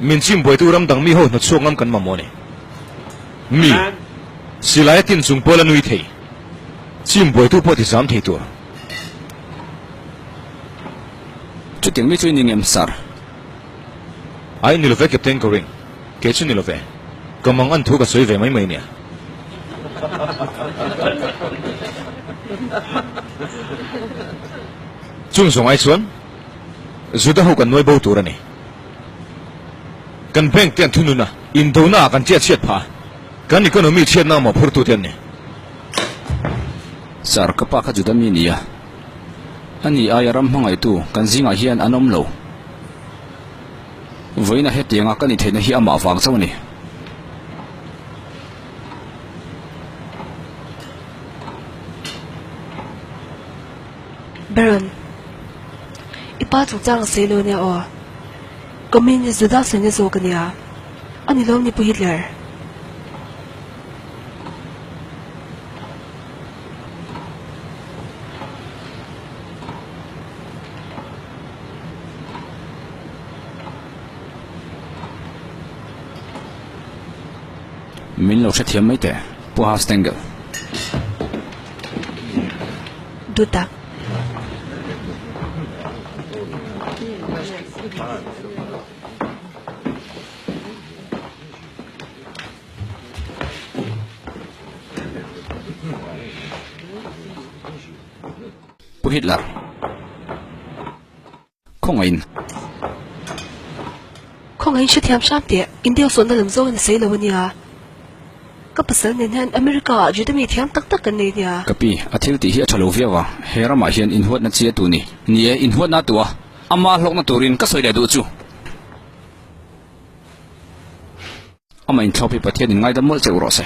Min chim buaitu ram dang mi ho hnawtchhuak ngam kan mamawh a ni. Mi, silai a tin chung pawl a nui thei. Chim buaitu pawh ti zam thei tur. Chutiang mi chu i ni ngem, Sir? Ai ni love Captain Goring, kei chu ni love. Ka mang an thu ka sawi ve mai mai nia. Chung zawng ai chuan Juda ho kan nuai bo tur a ni. Kan bank te an thunun a, indona ah kan chiat chhiat phah a, kan economy chhiatna a mawhphurtu te an ni. Sir, ka pa kha Juda mi nia. Ani aia ram hmangaihtu kan zingah hian an awm lo. Vawiina hetianga ka ni theihna hi amah vang chauh a ni. Baron, i pa chungchang a sawi lo ania aw. Communist Juda sawina zawk a nia. A ni lawm ni Pu Hitler? Min lo hrethiam mai teh, Pu Hastengel. Dutak. Pu Hitler, khawngaihin. Khawngaihin hrethiam hram teh, India sawhna lam zawngin a sawi lo a nia. Ka pasal nen hian America ah Juda mi thiam tak tak kan nei nia. Ka pi, a thil tih hi a tha lo viau a, he ramah hian inhuatna chi a tu ni. Ni e, inhuatna a tu a, ama hlawkna turin ka sawi leh duh chu. Amah inthlawp hi Pathian in ngaidam mawlh che u rawh se.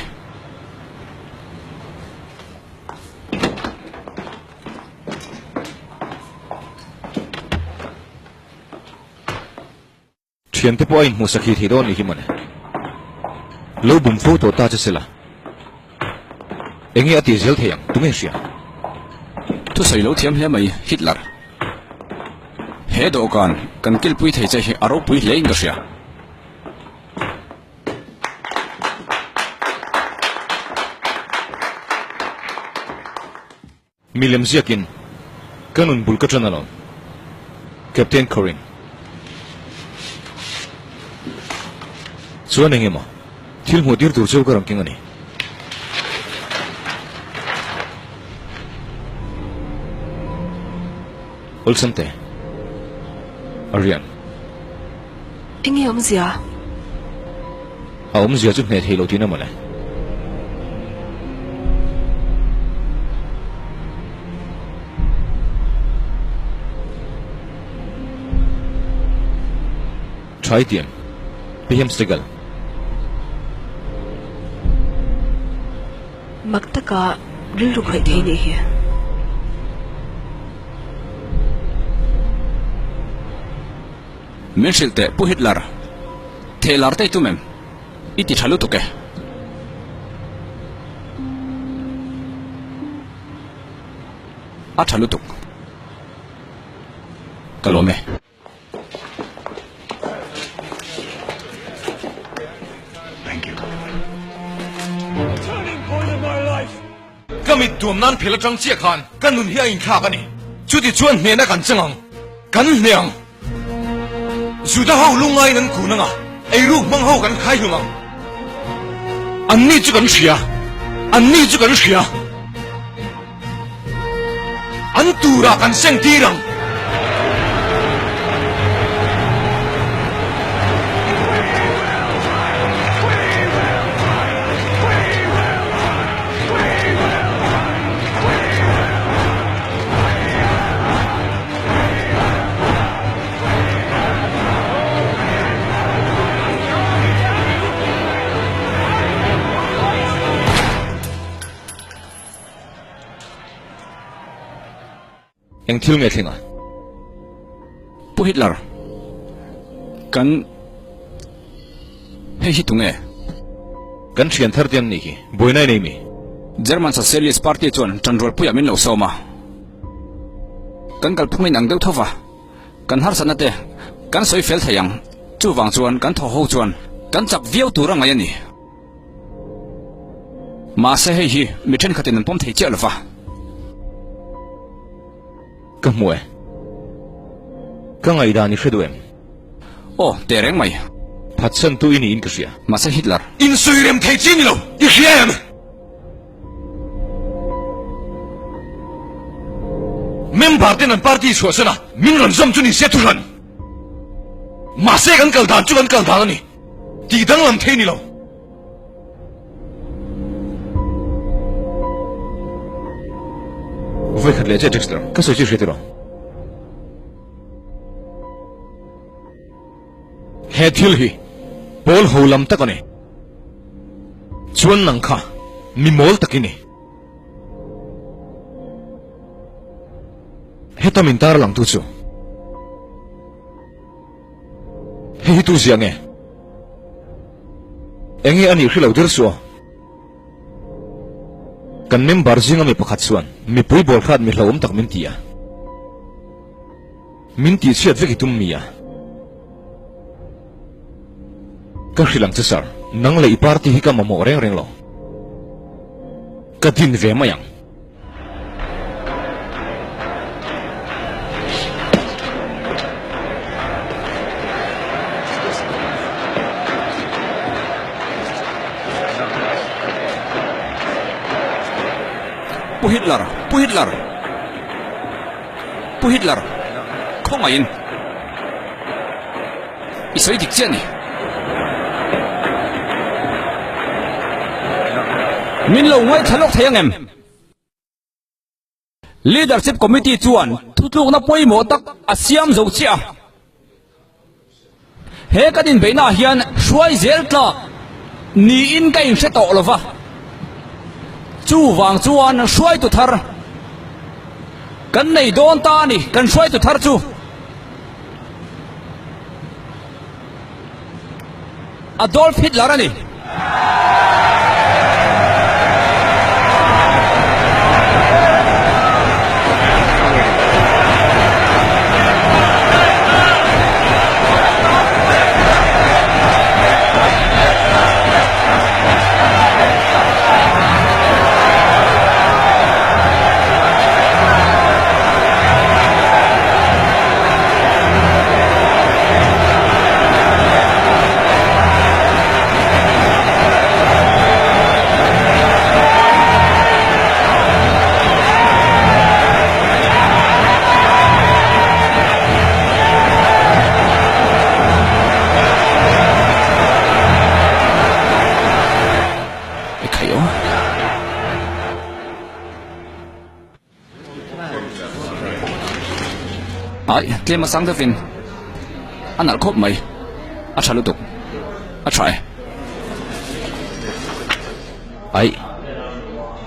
Thiante pawh a inhmuh sakhi thei dawn nih hi mawle. Lo bum fo tawh ta che sela. Enge a tih zel thei ang, tunge hria? Thusawi lo thiam hle mai, Hitler. He dawhkan kan kilpui thei che hi a ropui hle in ka hria. Milem ziakin ka nun bul ka ṭan alawm, Captain Corin. Chuan eng emaw thil hmuh tir tur chu ka rawn keng a ni. Awlsam te, Aryan. Enge awmzia? A awmzia chu hneh thei lo tihna mawle. Try tiam. Pihem Stegall. Mak taka rilru khawih thei nih hi. Min hrilh teh Pu Hitler, theh lar te i tum em? I ti tha lutuk e. A tha lutuk. Ka lawm e. Ka mit tuam nan phel atang chiah khan ka nun hi a inthlak a ni. Chuti chuan hnehna kan chang ang, kan hneh ang. Juda ho lungaiin an kun ang a, eiruk hmang ho kan khai hlum ang. Anni chu kan hria, anni chu kan hria. An turah kan seng tir ang. Eng thil nge thleng a? Pu Hitler, kan hei hi tunge? Kan thian thar te an nih hi, buaina i nei mi? German Socialist Party chuan tanrualpuiah min lo sawm a, kan kalphung in ang deuh tho va, kan harsatna te kan sawi fel thei ang. Chuvang chuan kan thaw ho chuan kan chak viau tur a ngaih a ni. Mahse hei hi mi thenkhatin an pawm thei chiah lova. Ka hmu e. Ka ngaihdan i hre duh em? Aw, teh reng mai. Phatsantu i niin ka hria. Mahse Hitler. Insawi rem thei chi ni lo, i hria em? Member ten an party chhuahsan a, min rawn zawm chu ni se thuhran. Mahse kan kal dan chu kan kal dan a ni. Tih danglam thei ni lo. Vawi khat leh che Dexter, ka sawi chu i hria tiraw? He thil hi pawl ho lam tak a ni. Chuan nang kha mi mawl tak i ni. Heta min tar langtu chu hei hi tu ziah nge? Enge a nih hrilo der suh aw. Kan member zinga mi pakhat chuan mipui bawl hrat mi hlauhawm tak min ti a. Min tihchhiat vek i tum mi a? Ka hrilh ang che sir, nang leh i party hi ka mamawh reng reng lo. Ka din ve mai ang. Pu Hitler! Pu Hitler! Pu Hitler, khawngaihin i sawi dik chiah a ni. Min lo ngaithla lawk thei ang em? Leadership Committee chuan thutlukna pawimawh tak a siam zo chiah a. He kan inbeihnaah hian hruai zel tlak niin ka inhre tawh lo va, chuvang chuan hruaitu thar kan nei dawn ta a ni, kan hruaitu thar chu Adolf Hitler a ni. Ai, tlem a sang deuhin a nalh khawp mai, a tha lutuk, a tha e. Ai,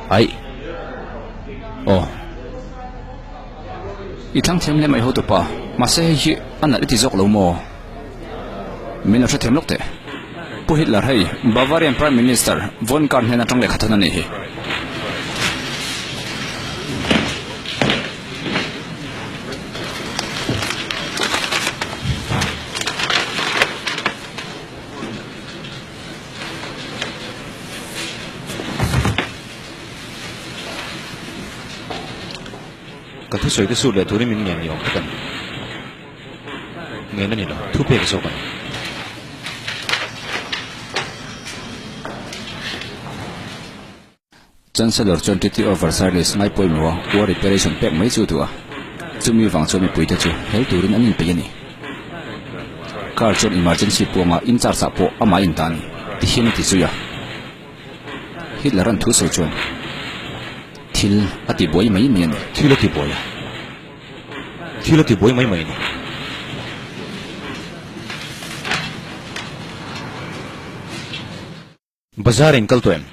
ai, aw. I thlang thiam hle mai hotupa, mahse hei hi a nalh i ti zawk lo maw? Min lo hrethiam lawk teh. Pu Hitler hei Bavarian Prime Minister Von Kahr hnen atang lehkha thawn a nih hi. Ka thusawi te sut leh turin min ngen ni awm tak a ni. Ngen a ni lo, thu pek zawk a ni. Chancellor chuan Treaty of Versailles ngai pawimawha war reparation pek mai chu a duh a, chumi vang chuan mipuite chu hel turin an inpeih a ni. Carl chuan emergency puanga in charge ah pawh amah in dah a ni, ti hian a ti zui a. Hitler an thu sawi chuan thil a ti buai mai mai a ni. Thil a ti buai a. Thil a ti buai mai mai a ni. Bazar in kal tawh em?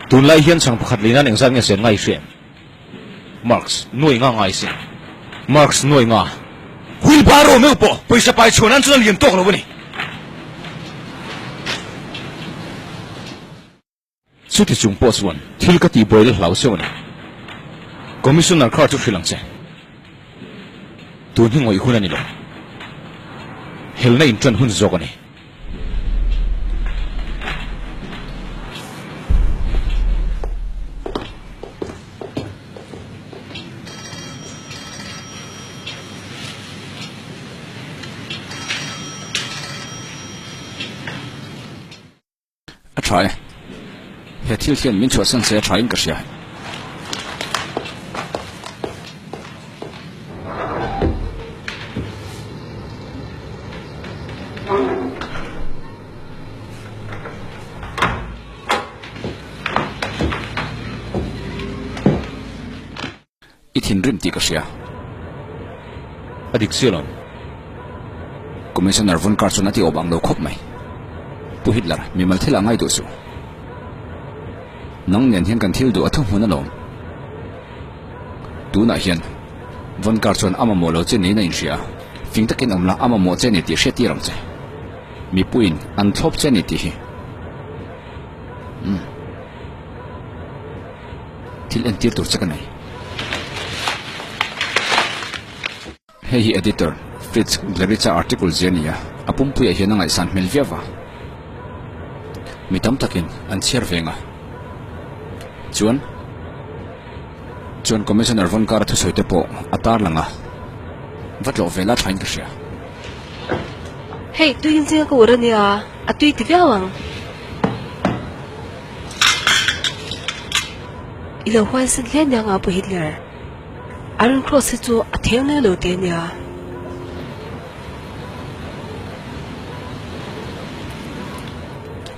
Tunlai hian chhang pakhat lei nan engzat nge sen ngai i hria em? Marks, nuai nga ngai sin. Marks, nuai nga. Wheelbarrow meuh pawh pawisa pai chhuah nan chuan a lian tawk lo a ni. Chuti chung pawh chuan thil ka tihbuai la hlau seuh a ni. Commissioner kha chu hrilh ang che. Tun hi ngawih hun a ni lo. Helna inṭan hun zawk a ni. A tha e. He thil hian min chhuahsan se a tha in ka hria. I thinrim tih ka hria. A dik chiah lo. Commissioner Von Kahr chuan a ti awm ang lo khawp mai. Pu Hitler, mimal thil a ngai duh suh. Nang nen hian kan thil duh a thuhmun alawm. Tunah hian Von Kahr chuan a mamawh lo che niin a inhria a, fing takin awm la a mamawh che ni tih hriattir ang che. Mipuiin an thlawp che ni tih hi. Umm. Thil entir tur che ka nei. Hei hi editor Fritz Glericha article zia a ni a, a pumpuiah hian a ngaihsan hmel viau va. Mi tam takin an chhiar veng a. Chuan chuan Commissioner Von Kara thusawi te pawh a tarlang a, va tlawh ve la thain ka hria. Hei tuiin zinga ka ur a nia, a tui ti viau ang. I lo huaisan hle nia nga Pu Hitler. Iron Cross hi chu a theng nei lo teh nia.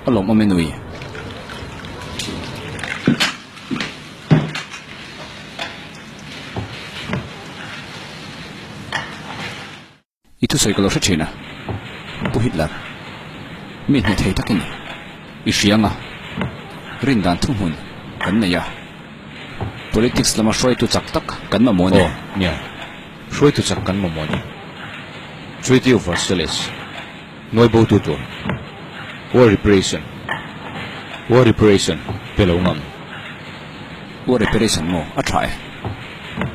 A lawmawm e nui. I thusawi ka lo hre thin a, Pu Hitler, mi hneh thei tak i ni. I hria anga rin dan thuhmun kan nei a, politics lama hruaitu chak tak kan mamawh a ni. Aw, nia, hruaitu chak kan mamawh a ni. Treaty of Versailles, nuai bo tu tur, War Reparation, War Reparation, pe lo ngam. War Reparation maw? A tha e.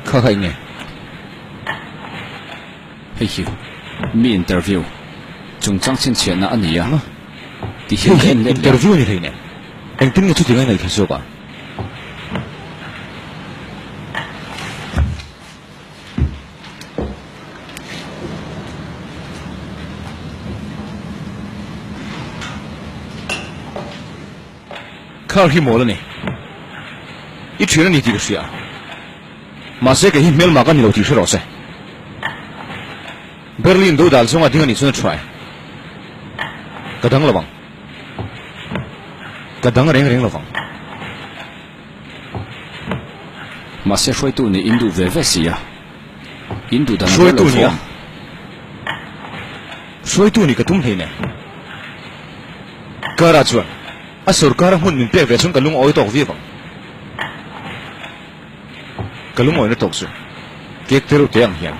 Kha kha eng nge? Hei hi mi interview chungchang chhinchhiahna a ni a, ti hian ka en let leh. Interview a ni hlei nen, engtin nge chuti ngai ngaihthla zawk a? Car hi mawl a ni. I thian a ni tih ka hria. Mahse kei hi hmelma ka ni lo tih hre rawh se. Berlin do dal zawnga ding a nih chuan a tha e. Ka dang lo vang. Ka dang reng reng lo vang. Mahse hruaitu nih in duh ve ve si a. In duh dan a rual lo Hruaitu nih a. fawm. Hruaitu nih ka tum hleinem. Kara chuan a sorkara hmun min pek ve chuan ka lungawi tawk viau ang. Ka lungawina tawk chu cake te reuh te ang hian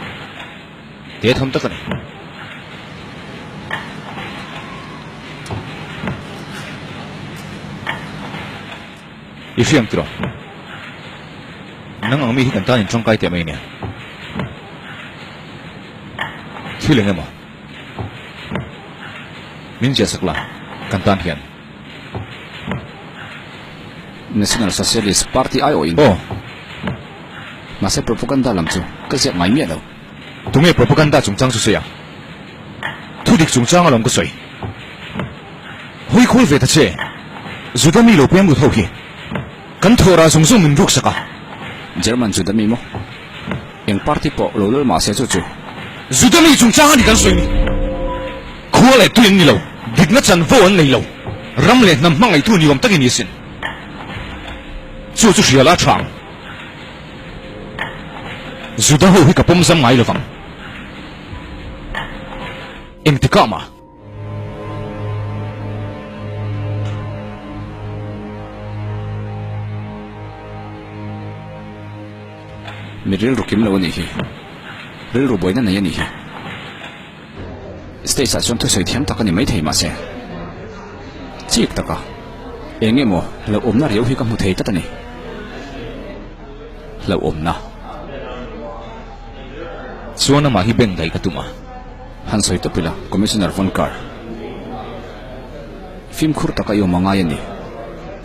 te tham tak a ni. I hriam tiraw? Nang ang mi hi kan tan in tangkai teh mai nia. Thil eng emaw min ziah sak la kan tan hian. National Socialist Party aiawhin Aw. Mahse propaganda lam chu ka ziak ngai miah lo. Tunge propaganda chungchang chu sawi ang? Thudik chungchang alawm ka sawi. Hawi khawl ve ta che. Juda mi lo peng lut ho hi kan thawhrah zawng zawng min ruk sak a. German Juda mi maw? Eng party pawh lo lal mahse chu chu. Juda mi chungchang a ni kan sawi ni. Khua leh tui an ni lo, dikna chanvo an nei lo, ram leh hnam hmangaihtu ni awm takin i sin. Chu chu hria la tha ang. Juda ho hi ka pawm zam ngai lovang. Engtikah mah? Mi rilru kim lo a nih hi. Rilru buaina nei a nih hi. Stage ah chuan thusawi thiam tak a ni maithei mahse chik taka eng emaw hlauhawmna riau hi ka hmu thei tlat a ni. Hlauhawmna. Chuan amah hi beng daih ka tum a. Han sawi tawp ila, Commissioner Von Kahr. Fimkhur taka i awm a ngai a ni.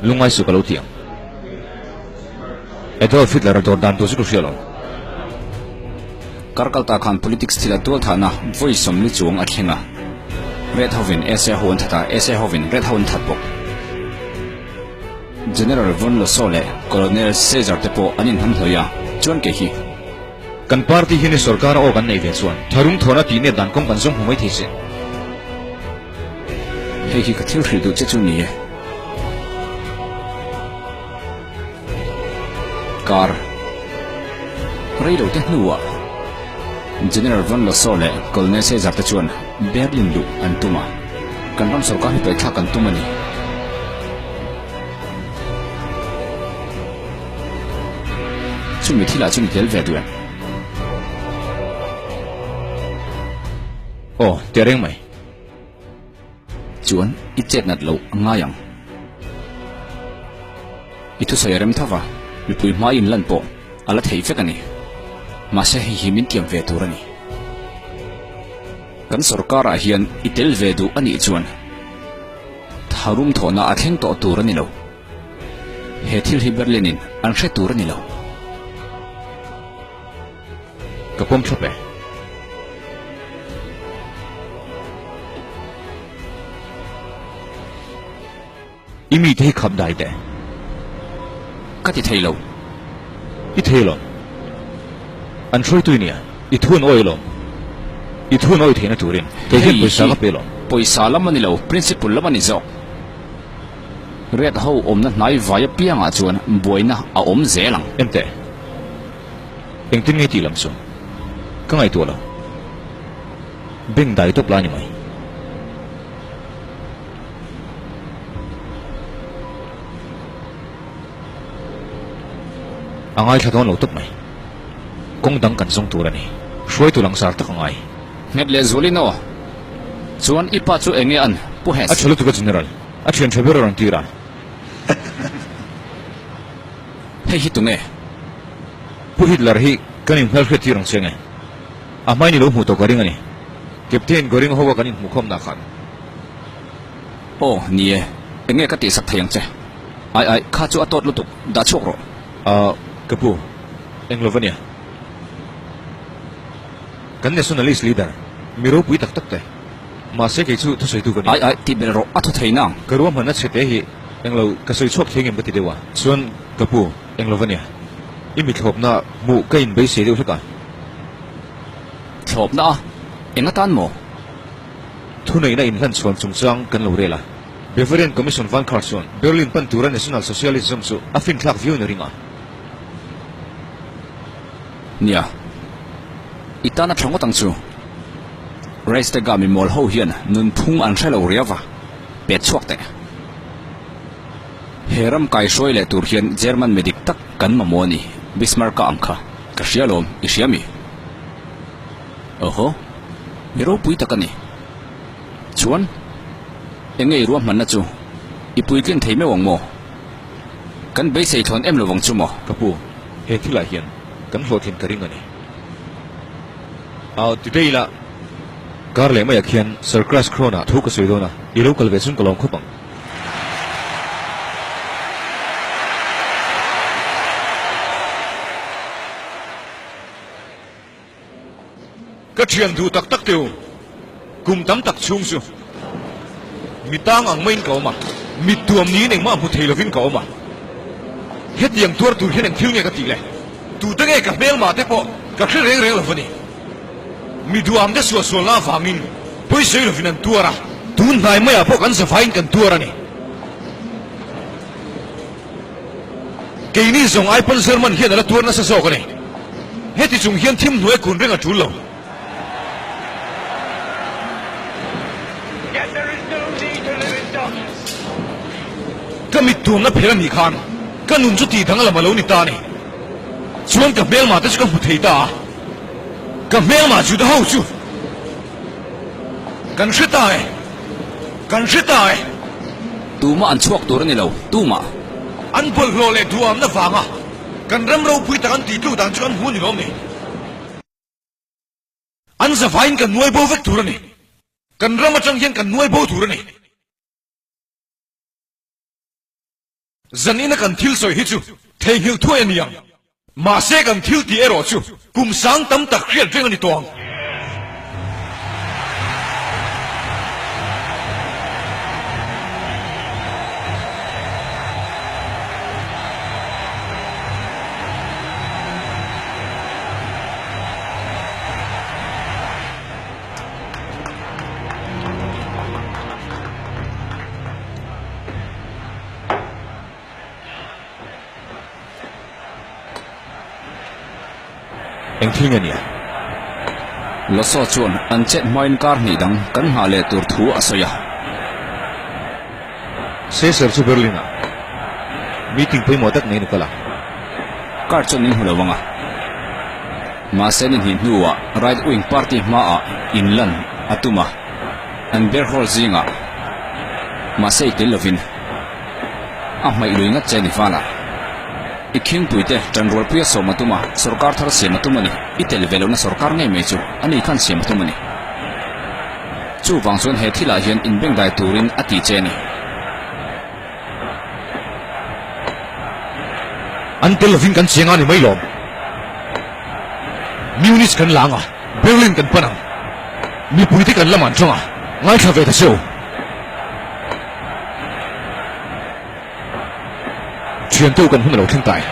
Lungngai suh ka lo ti ang. Adolf Hitler a dawr dan tur chu ka hria lo. Kar kalta khan politics thila tualthahna vawi sawmli chuang a thleng a. Red hovin SA ho an that a, SA hovin Red ho an that bawk. General Von Lossow leh Colonel Caesar te pawh an inhnamhnawih a, chuan kei hi. Kan party hian i sorkar a aw kan neih ve chuan tharung thawhna tih nep dan kawng kan zawng hmu mai thei sin. Hei hi ka thil hrilh duh che chu ni e. Kar rei lo te hnuah General Von Lossow leh Colonel Caesar te chuan Berlin luh an tum a, kan ram sorkar hi paih thlak an tum a ni. Chumi thilah chuan i tel ve duh em? Aw, teh reng mai. Chuan i chet nat loh a ngai ang. I thusawi a rem tho va, mipui hma i inlan pawh a la thei vek a ni. Mahse hei hi min tiam ve tur a ni. Kan sorkarah hian i tel ve duh a nih chuan tharum thawhna a thleng tawh tur a ni lo. He thil hi Berlin-in an hre tur a ni lo. Ka pawm thlap e. I mite hi khap dai teh. Ka ti thei lo. I thei alawm. An hruaitu i nia. I thu an awi alawm. I thu an awi theihna turin kei hian pawisa ka pe alawm. Pawisa lam a ni lo, principle lam a ni zawk. Red ho awmna hnai vai apiangah chuan buaina a awm zel ang. Enteh. Engtin nge tih lam chu ka ngaihtuah lo. Beng dai tawp la a ni mai. A ngaithla dawn lo tawp mai. Kawng dang kan zawng tur a ni. Hruaitu langsar tak a ngai. Nghet leh zualin aw. Chuan i pa chu enge an Pu Hess? A tha lutuk a General. A thian tha ber a rawn tir a. Hei hi tunge? Pu Hitler hi kan inhmelhriat tir ang che nge? A hmain i lo hmuh tawh ka ring a ni. Captain Goring ho a kan inhmuhkhawmna khan. Aw, ni e. Enge ka tihsak thei ang che? Ai ai, kha chu a tawt lutuk, dah chhuak rawh. Ah, ka pu, eng lo va nia. Kan nationalist leader, mi ropui tak tak te. Mahse kei chu thusawitu ka ni. Ai ai, tih belh rawh, a thaw thei nang. Ka ruahmanna chhe te hi eng lo ka sawi chhuak thei ngem ka ti deuh a. Chuan, ka pu, eng lo va nia. I mi thlawpna hmuh ka inbeisei deuh hlek a. Thlawpna a? Eng atan maw? Thuneihna inhlan chhuan chungchang kan lo rel a. Bavarian Commission Van Kar chuan Berlin pan tura National Socialism chu a finthlak viau in a ring a. Nia, i tan a tha ngawt ang chu. Reichstag-a mimawl ho hian nunphung an hre lo riau va, pet chhuak teh. He ram kaihruai leh tur hian German mi dik tak kan mamawh a ni, Bismarck-a ang kha. Ka hria alawm, i hria mi? Awhaw, mi ropui tak a ni. Chuan, eng nge i ruahmanna chu? I puitlin thei meuh ang maw? Kan beisei thlawn em lovang chu maw? Ka pu, he thilah hian kan hlawhtlin ka ring a ni. Au, ti daih ila, kar leh maiah khian Sir Crash Krona thu ka sawi dawn a, i lo kal ve chun ka lawm khawp ang. Ka thian duh tak tak teu, kum tam tak chhung chu mi tang ang maiin ka awm a, mit tuam niin engmah hmu thei lovin ka awm a. Hetiang tuar tur hian eng thil nge ka tih le? Tute nge ka hmelmah te pawh ka hre reng reng lo va ni. Mi duham te suahsualna avangin pawisawi lovin an tuar a, tun hnai maiah pawh kan zavaiin kan tuar a ni. Keini zawng ai pawn German hian a la tuar nasa zawk a ni. Heti chung hian thim hnuai kun reng a tul lo. Ka mit tumna phelh a nih khan ka nun chu tih dang lam a lo ni ta a ni. Chuan ka hmelmah te chu ka hmu thei ta a. Ka hmelmah Juda ho chu kan hre ta e, kan hre ta e. Tumah an chhuak tur a ni lo, tumah. An bawlhhlawh leh duhamna vanga kan ram ropui tak an tih tluk dan chu an hmu a ni lawm ni? An zavaiin kan nuai bo vek tur a ni. Kan ram atang hian kan nuai bo tur a ni. Zanina kan thil sawi hi chu theihnghilh thuai a ni ang. Mahse kan thil tih erawh chu kum sang tam tak hriat reng a ni tawh ang. Eng thil nge nia? Lawsaw chuan an chet hmain kar hnih dang kan nghah leh tur thu a sawi a. Caesar chu Berlin-ah meeting pawimawh tak neiin a kal a. Kar chuan min hmu lo ang a. Mahse ni hnih hnuah Right Wing Party hmaah inlan a tum a, an beer hall zingah mahse i tel lovin a hmaih lui ngat che ni fal a. I khingpuite ṭanrualpuia sawm a tum a, sorkar thar siam a tum a ni. I tel ve lohna sorkar ngei mai chu a ni khan siam a tum a ni. Chuvang chuan he thilah hian inbengdai turin a ti che a ni. An tel lovin kan chiang a ni mai lawm. Munich kan lang a, Berlin kan pan ang. Mipuite kan lam an tawng a, ngaithla ve ta che u. Thiante u kan hun a lo thleng ta e.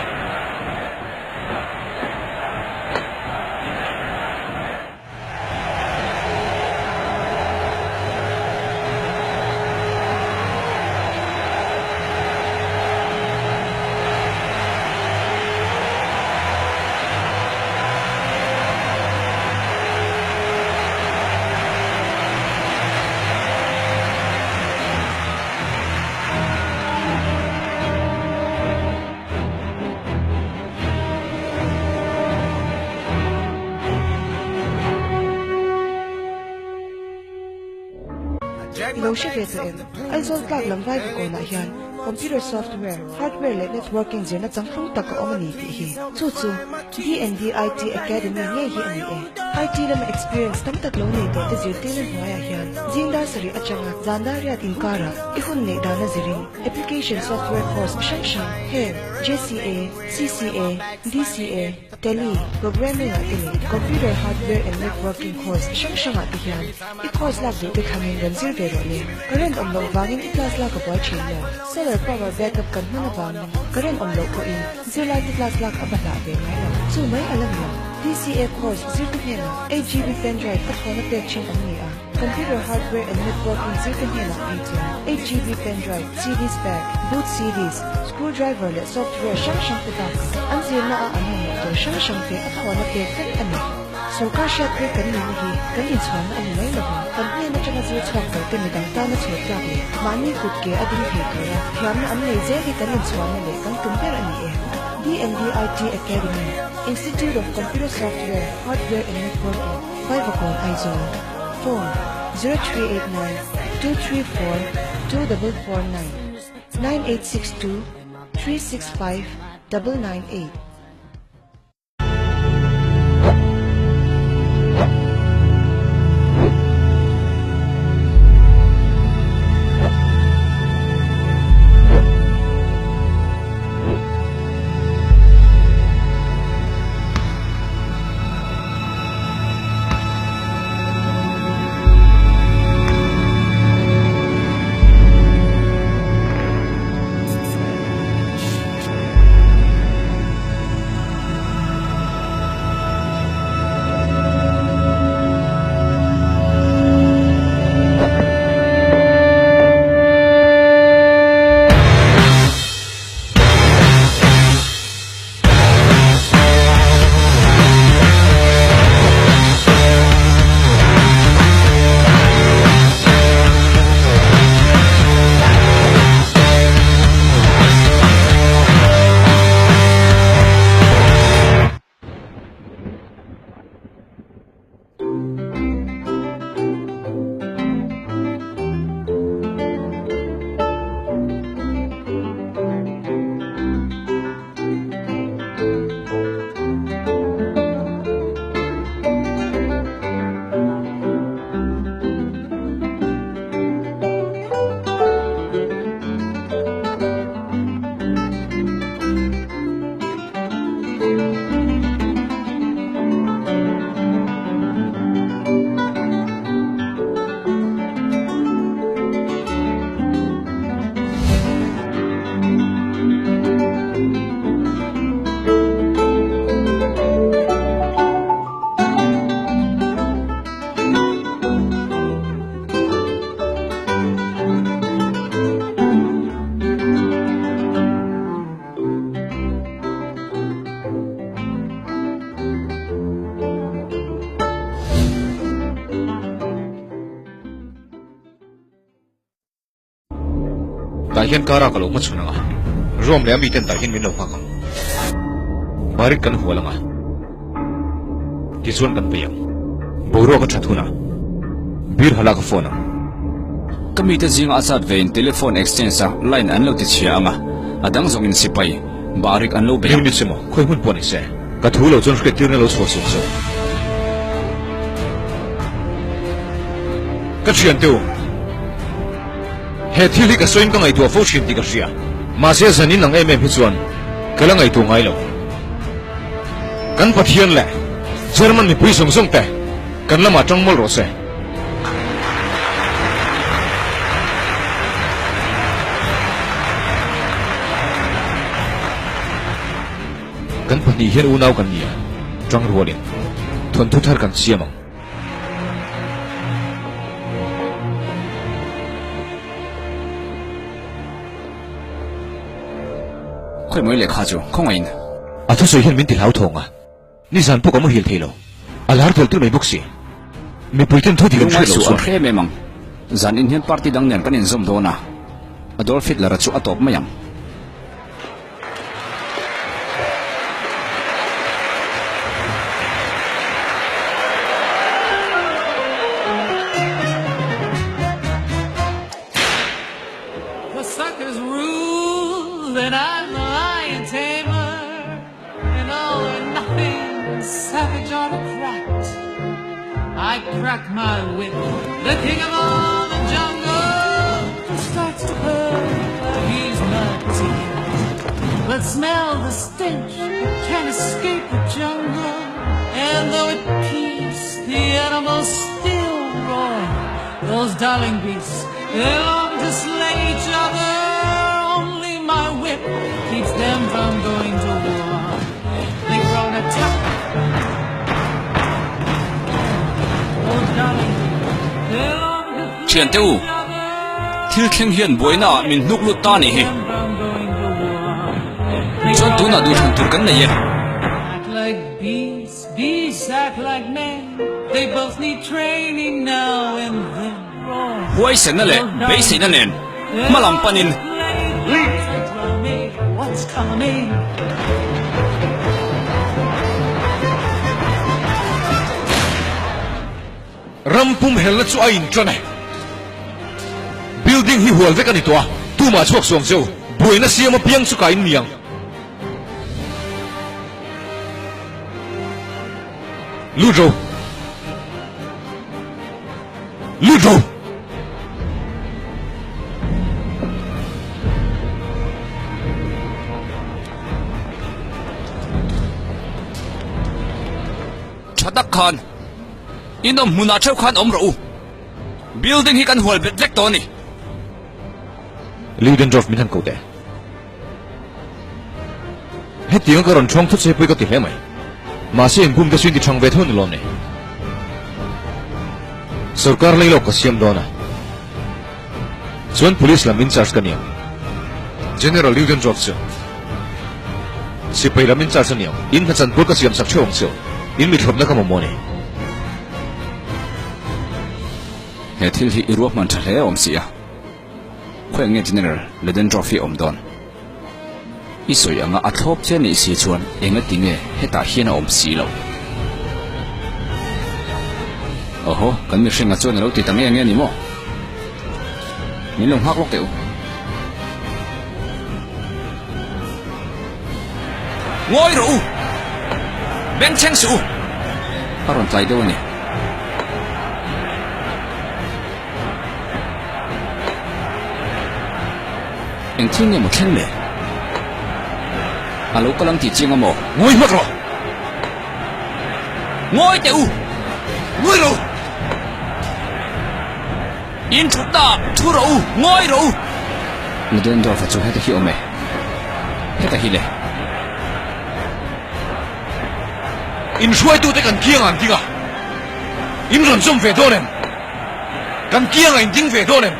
I lo hre ve tawh em? Aizawl tlak lam vai vakawnah hian computer software, hardware leh networking zirna changtlung tak a awm a ni tih hi. Chu chu DND IT Academy ngei hi a ni e. IT lama experience tam tak lo nei tawh te zirtirna hnuaiah hian zing dar sarih atanga zan dar riat inkarah i hun neih dana zirin application software course hrang hrang heng JCA, CCA, DCA, Tally, Programming ah te leh Computer Hardware and Networking course hrang hrang ah te hian i course lak duh te thlangin rawn zir ve rawh le. Current awm loh vangin i class lak a buai thin maw? Solar power backup kan hman avangin current awm loh pawhin zirlai te class lak a va hlah ve ngai lo. Chu mai a la ni lo. DCA course zirtu hnenah 8GB pen drive a thlawna pek thin an ni a. Computer Hardware and Networking zirte hnenah phei chuan 8GB pen drive, CDs bag, boot CDs, screw driver leh software hrang hrang te bakah an zirna a an mamawh tur hrang hrang te a thawn a pek vek a ni. Sorkar hriatpui kan nihna hi kan inchhuanna a ni mai lova, kan hnen atanga zir chhuak zo te midang tana chhawr tlak leh mahni kut ke a ding thei tura thiamna an nei zel hi kan inchhuanna leh kan tum ber a ni e. DNDIT Academy, Institute of Computer Software, Hardware and Networking. Vaivakawn Aizawl, Phone, 0389 234 2449 9862 365 998. Tah hian Kara ka lo hmachhawn ang a, Rome leh a miten tah hian min lo nghak ang. Barik kan hual ang a, tichuan kan bei ang. Boruak a that hunah Bir hala ka phone ang. Ka mite zinga a chat vein telephone exchange a line an lo ti chhia ang a, a dang zawngin sipai Barik an lo bei ang. Munich emaw khawi hmun pawh ni se, ka thu lo chuan hriattirna lo chhuah suh chu. Ka thiante u, he thil hi ka sawiin ka ngaihtuah fo thin tih ka hria. Mahse zanin ang em em hi chuan ka la ngaihtuah ngai lo. Kan Pathian leh German mipui zawng zawng te kan lamah tang mawlh rawh se. Kan pahnih hian unau kan ni a, tang rualin thawnthu thar kan siam ang. Khawi mawi lehkha chu khawngaih in. A thusawi hian min ti hlauthawng a, nizan pawh ka muhil thei lo. A lar tel tel mai bawk si. Mipui ten thu dik an hriat loh chuan. Lungngai suh an hre em em ang. Zan in hian party dang nen kan inzawm dawn a, Adolf Hitler-a chu a tawp mai ang. The suckers rule and I'm the lion tamer And all or nothing savage autocrat I crack my whip, the king of all the jungle Starts to purr, he's my ticket But smell the stench, can't escape the jungle And though at peace, the animals still roar Those darling beasts They long to slay each other Only my whip keeps them from going to war They groan attack Oh darling they long to Thian te u, thil thleng hian buaina ah min hnuk lut ta a nih hi. Chuan tunah duhthlan tur kan nei e. Act like beasts, beasts act like men They both need training now and then Huaisenna leh beiseina nen hma lam panin. Ram pum helna chu a inṭan e. Building hi hual vek a ni tawh a, tumah chhuak suang cheu, buaina siam apiang chu ka in ni ang. Lut ro. Lut ro. Tha tak khan in awm hmunah theuh khan awm rawh u. Building hi kan hual bet vek tawh a ni. Ludendorff min han ko teh. Hetianga ka rawn thawng thut che pawh i ka ti hle mai. Mahse inbum te chu in ti thang ve tho ni lawm ni? Sorkar lei lawk ka siam dawn a. Chuan police lam in charge ka ni ang. General Ludendorff chu sipai lam in charge a ni ang. In hnachan pawh ka siam sak theuh ang cheu. In mithlawpna ka mamawh a ni. He thil hi i ruahman tha hle awm si a. Khawi nge General Ludendorff hi a awm dawn? I sawi anga a thlawp che nih si chuan engati nge hetah hian a awm si lo? Awhaw, kan mihringa chuan a lo ti ta nge nge ni maw? Min lo nghak lawk teh u. Ngawi rawh u! Bengchheng suh u! A rawn tlai deuh a ni. Eng thil nge maw thleng le? A lo kal ang tih chiang a maw? Ngawi hmak rawh! Ngawi teh u! Ngawi rawh u! In thutna ah thu rawh u! Ngawi rawh u! Ludendorff-a chu heta hi awm e. Heta hi le. Inhruaitute kan kiangah an ding a, in rawn zawm ve dawn em? Kan kiangah in ding ve dawn em?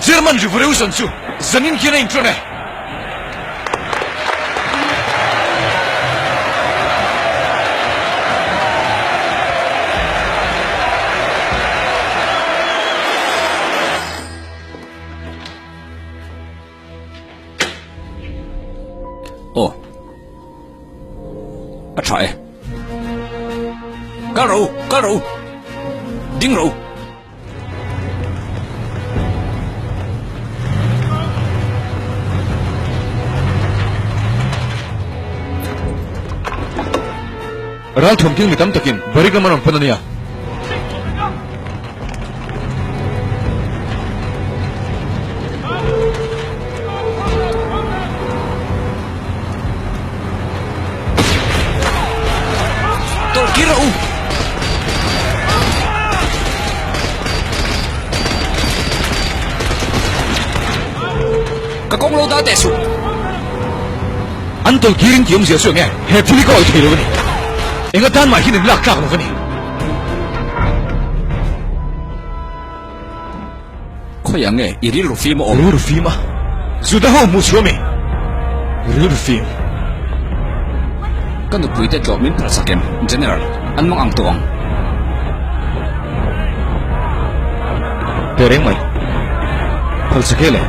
German Revolution chu zanin khian a inṭan e. A tha e. Kal rawh u, kal rawh u. Ding rawh u. Ral thuamthil mi tam takin Barik lam an rawn pan a nia. Tawlh kir rawh u! Ka kawng lo dah teh suh. An tawlh kirin tih awmzia chu eng nge? He thil hi ka awih thei lo a ni. Eng atan mah hian in lak tlak lo va ni. Khawiah nge i rilru fim a awm? Rilru fim a? Juda ho hmuh chhuah mi? Rilru fim. Ka nupui te tlawh min phalsak em, General? An mang ang tawh ang. Teh reng mai. Phalsak e le.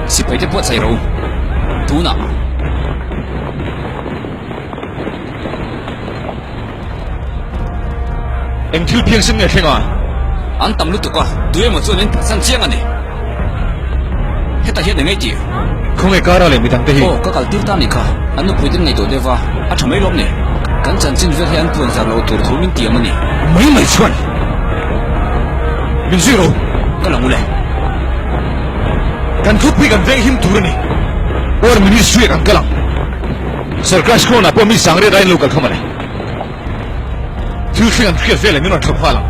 Sipai te buatsaih ro. Tunah. Eng thil phiangsen nge thleng a? An tam lutuk a, tu emaw chuan min phatsan chiang a ni. Hetah hian eng ei tih? Khawnge Kara leh midang te hi? Aw, ka kal tir ta nih kha. An nupui ten ngaihtuah deuh va, a tha mai lawm ni. Kan chanchin vel hi an puan zar loh tur thu min tiam a ni. Mai mai chuan min zui ro. Ka lang ule. Kan khawpui kan veng him tur a ni. War Ministry ah kan kal ang. Sarkar School-ah pawh mi sangriat aiin lo kal kham a ni. Thil thleng an hriat veleh min rawn thlawp nghal ang.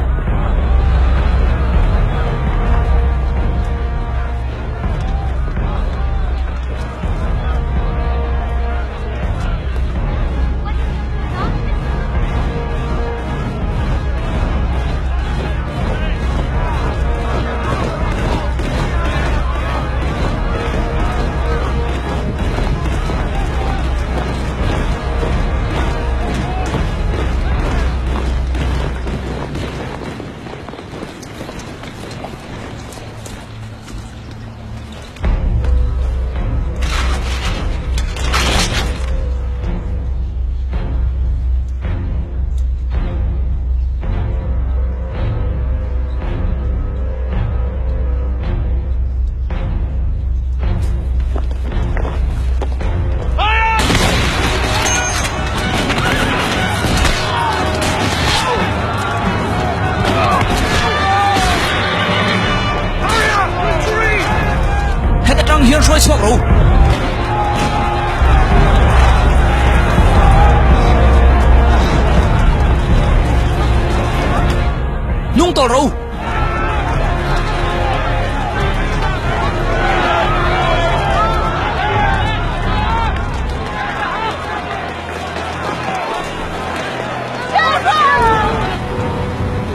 Heta tang hian hruai chhuak ro. Hnung tawlh ro.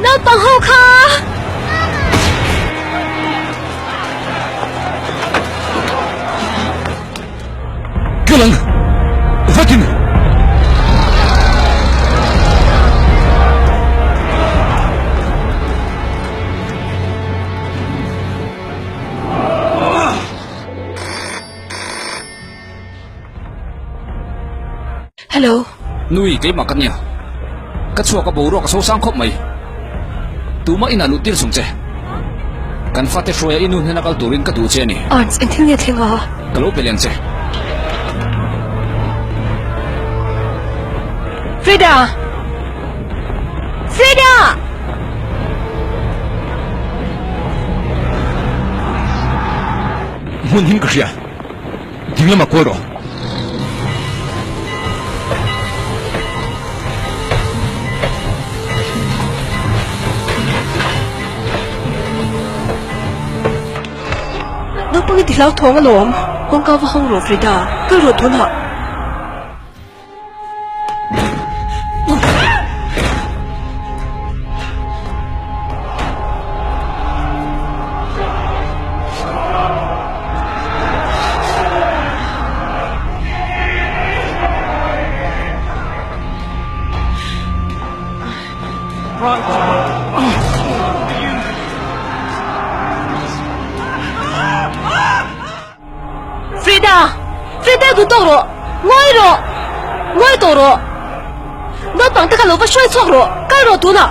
Naupang ho kha! Kal ang! Vatin! Hello. Nui, keimah ka nia. Ka chhuak a boruak a sosang khawp mai. Tumah inah luh tir chung che. Kan fate hruaia i nu hnena kal turin ka duh che a ni. Arns, engthil nge thleng a? Ka lo pe leng che. Frida! Frida! Hmun him ka hria. Ding lamah kual rawh. Naupang i ti hlauthawng alawm. Kawngka va hawng rawh Frida. Kal rawh tunah. nia. Fidel duh tawk rawh. Ngawi rawh. Ngawi tawh rawh. Naupang te kha lo va hruai chhuak rawh. Kal rawh tunah.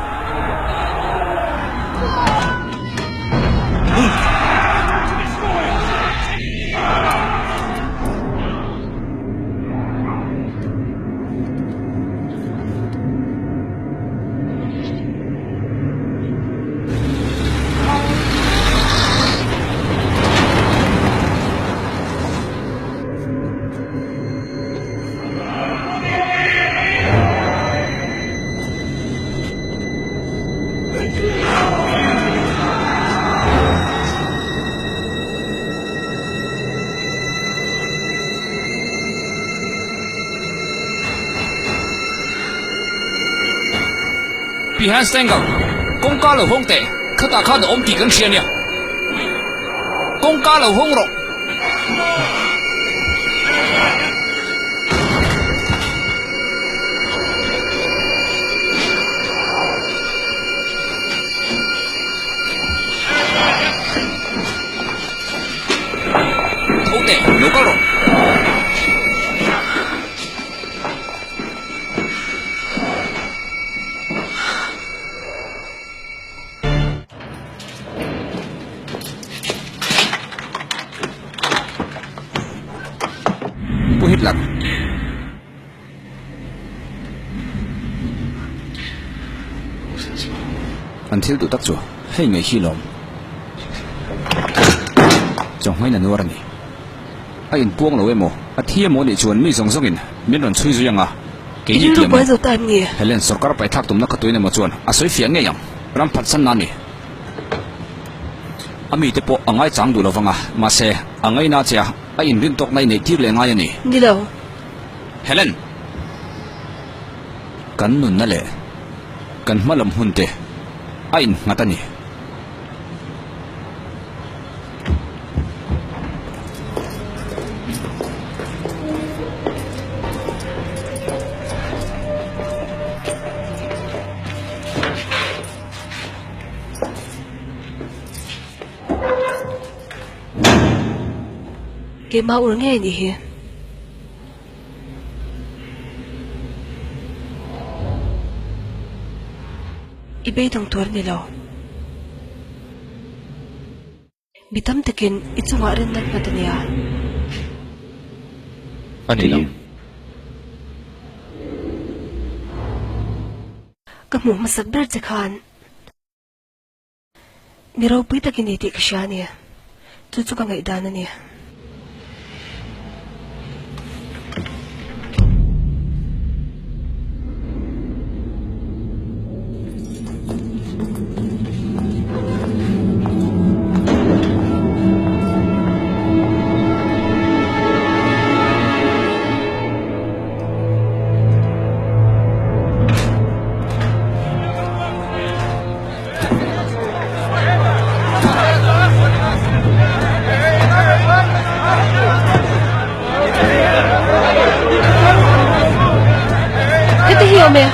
Pi Hans Stengel, kawngka lo hawng teh, khatah khan a awm tih kan hria nia. Kawngka lo hawng rawh. Tho teh, lo kal rawh. Pu Hitler. An thil duh tak chu hei ngei hi lawm. Chawhmaiin a nuar a ni. A inpuang lo emaw, a thi emaw nih chuan mi zawng zawngin min rawn chhui zui ang a, keini tih emaw, Helen sawrkar paithlak tumna kha tuin emaw chuan a sawi fiah ngei ang. Ram phatsanna a ni. A mite pawh a ngaichang duh lo vang a, mahse, a ngaina che a, a inrin tawkna i neih tir leh ngai a ni. Ni lo. Helen! Kan nunna leh kan hma lam hun te a innghat a ni. Keimah ur ngei anih hi. I beidawng tur a ni lo. Mi tam takin i chungah rinna an nghat a nia. A ni lo. Ka hmuh hmasak ber che khan mi ropui tak i ni tih ka hria a ni. Chu chu ka ngaihdan a ni. Heti hi awm e.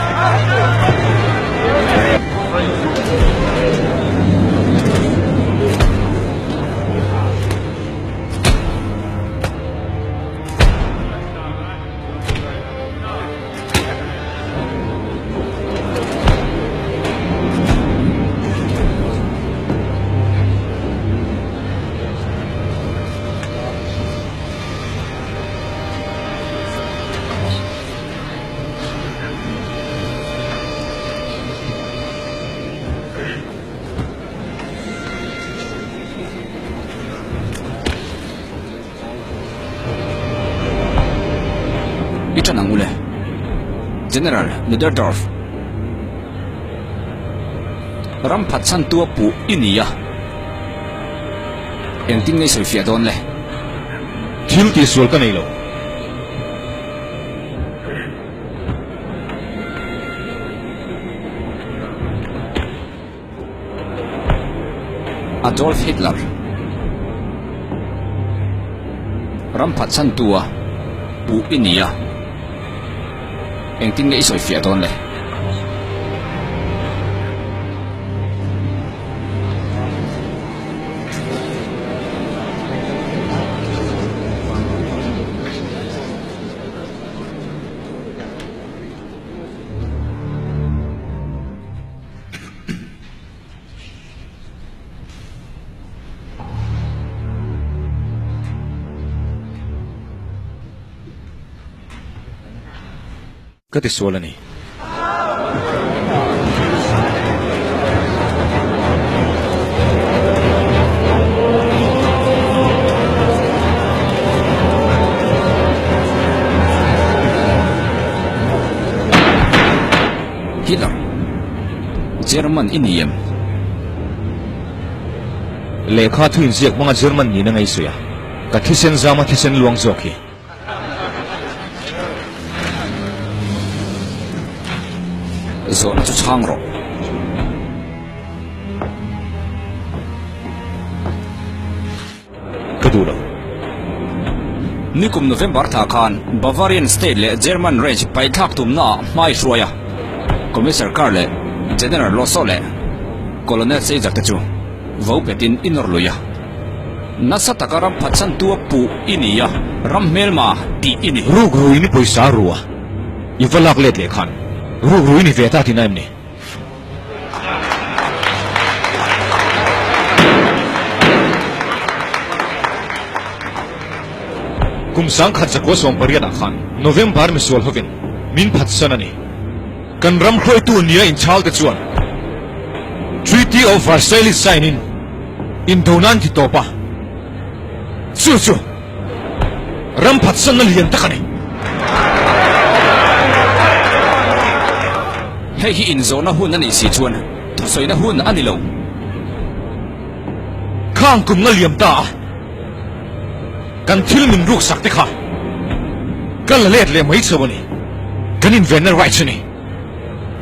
I ṭan ang u le. General Ludendorff, ram phatsantu a puh i ni a, engtin nge i sawifiah dawn le? Thil tihsual ka nei lo. Adolf Hitler ram phatsantu a puh i ni a, engtin nge i sawifiah dawn le? Ka ti sual a ni. Hitler, German i ni em? Lehkha thu inziak hmanga German nihna ngaihsawi a, ka thisen zama thisen luang zawk hi. Zawhna chu chhang rawh. Ka duh lo. Nikum November thla khan Bavarian State leh German Reich paithlak tumnaah hma i hruai a. Commissar Kahr leh General Lossow leh Colonel Seizer te chu vo petin i nawr lui a. Nasa taka ram phatsantu a puh i ni a, ram hmelma tih i ni. Ruk ruin i pawisa a ru a, i va lak let leh khan ruk ruin i ve ta tihna em ni? Kum 1918 ah khan November misual hovin min phatsan a ni. Kan ram hruaitu nia inchhal te chuan Treaty of Versailles sign in Indo nan ti tawp a, chu chu ram phatsanna lian tak a ni. Hei hi inzawhna hun a nih si chuan thusawina hun a ni lo. Khang kum nga liam ta a, kan thil min ruksak te kha ka la let leh mai chauh a ni. Kan invenna rights a ni.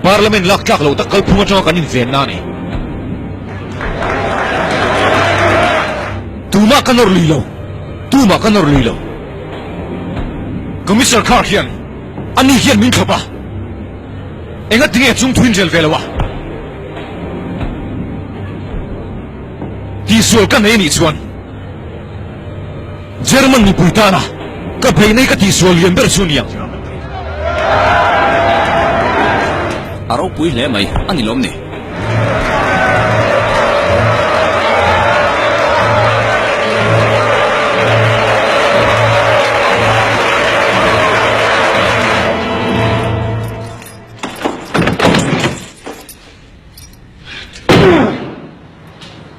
Parliament lak tlak loh tak kalphung atanga kan invenna a ni. Tumah ka nawr lui lo, tumah ka nawr lui lo. Commissioner Khar hian ani hian min thlawp a, enga tinge chung thu inrel ve lo a? Tihsual ka nei anih chuan German mipui tana ka beih nei ka tihsual lian ber chu nia. A ropui hle mai a ni lawm ni.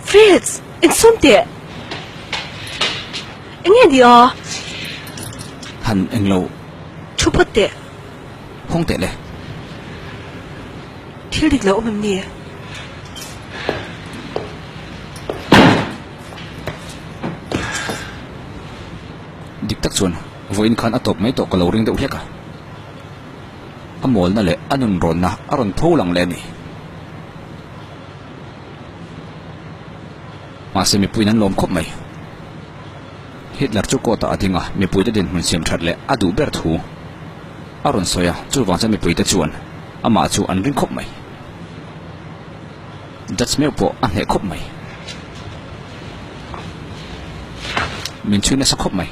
Fritz, insum teh. Enge ni a? Han englo. Thu phawt teh. Hawng teh le. Thil dik lo awm em ni? Dik tak chuan vawiin khan a tawp mai tawh ka lo ring deuh hlek a. A mawlna leh a nunrawnna a rawn tho lang leh a ni. Mahse mipuiin an lawm khawp mai. Hitler chu court ah a ding a, mipuite dinhmun siam that leh a duh ber thu a rawn sawi a, chuvang chuan mipuite chuan amah chu an ring khawp mai. Judge meuh pawh a hneh khawp mai. Min chhui nasa khawp mai.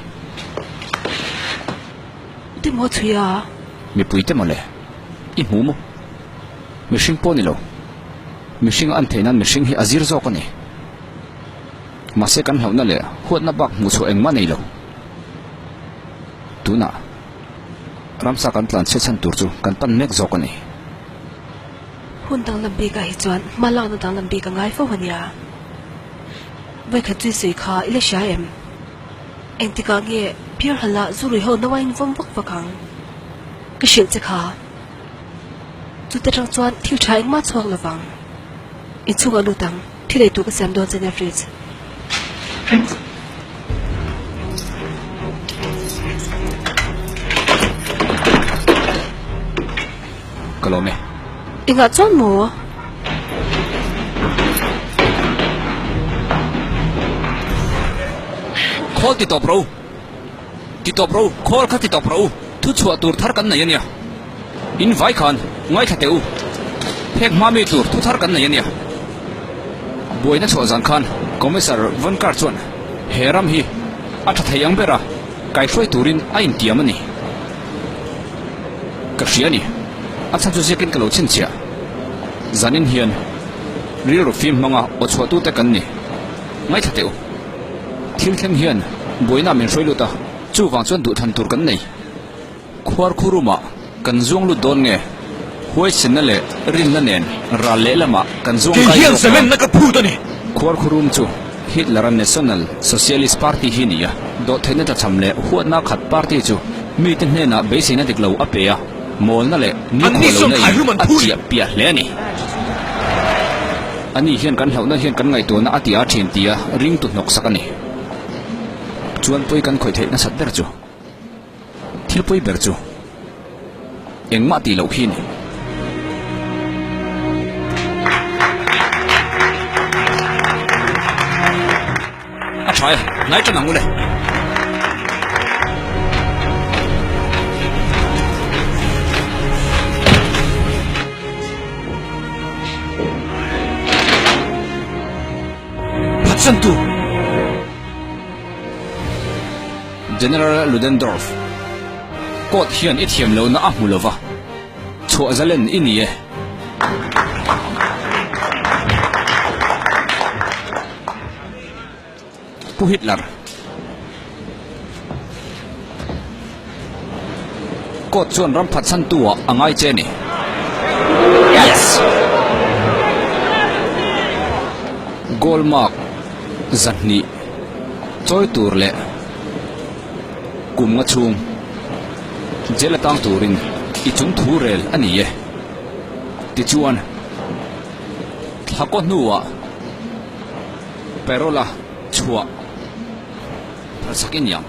Te maw chhui a? Mipuite mawle, i hmu maw? Mihring pawh ni lo. Mihring a an theih nan mihring hi a zir zawk a ni. Mahse kan hlauhna leh huatna bak hmuh chhuah engmah nei lo. Tunah ramsa kan tlan chhiat chhan tur chu kan pan mek zawk a ni. Hun danglam bikah hi chuan hma lakna danglam bik a ngai fo a nia. Vawikhat chui sawi kha i la hria em? Engtikah nge Pier Hala zu rui ho nauain vawm vak vak ang? Ka hrilh che kha. Chute tang chuan thil tha engmah chhuak lo vang. Inchhungah lut ang, thil ei tur ka siam dawn che nia Fritz. Fritz. Ka lawm e. Engah chuan maw? Khawl ti tawp ro. Ti tawp ro, khawl kha ti tawp ro u. Thu chhuah tur thar kan nei a nia. In vai khan ngaithla teh u. Phek hma mi tur thu thar kan nei a nia. Buaina chhuah zan khan Commissar Von Kahr chuan he ram hi a tha thei ang ber a, kaihruai turin a intiam a ni. Ka hria a ni. A chhan chu ziakin ka lo chhinchhiah. Zanin hian rilru fim hmanga aw chhuahtute kan ni. Ngaithla teh u. Thil thleng hian buaina min hruai lut a, chuvang chuan duhthlan tur kan nei. Khuar khu room ah. Kan zuang lut dawn nge? Huaisenna leh rinna nen ral lehlamah kan zuang Kei kai hian zawk dawn. zalenna ka phut a ni. Khuarkhurum chu Hitler-a National Socialist Party hi ni a, dawhtheihna tlachham leh huatna khat party chu mite hnenah beiseina dik lo a pe a, mawlna leh Anni nikhua chuan lohna in khaihlum an a phu ni. chiah piah hle a ni. Ani hian kan hlauhna hian kan ngaihtuahna a ti a thin tia ringtu hnawksak a ni. Chuan pawi kan khawih theih nasat ber chu. Thil pawi ber chu engmah tih loh khi a ni. A tha e, hnai tan ang u le. Phatsantu. General Ludendorff, Court hian i thiam lohna a hmu lova, chhuah zalen i ni e. Pu Hitler, Court chuan ram phatsantu ah a ngai che a ni. Yes! Goal mark 200. Chawi tur leh kum nga chhung jail atang turin i chung thu rel a ni e. Tichuan, thlakaw hnuah parole a chhuah phalsak i ni ang.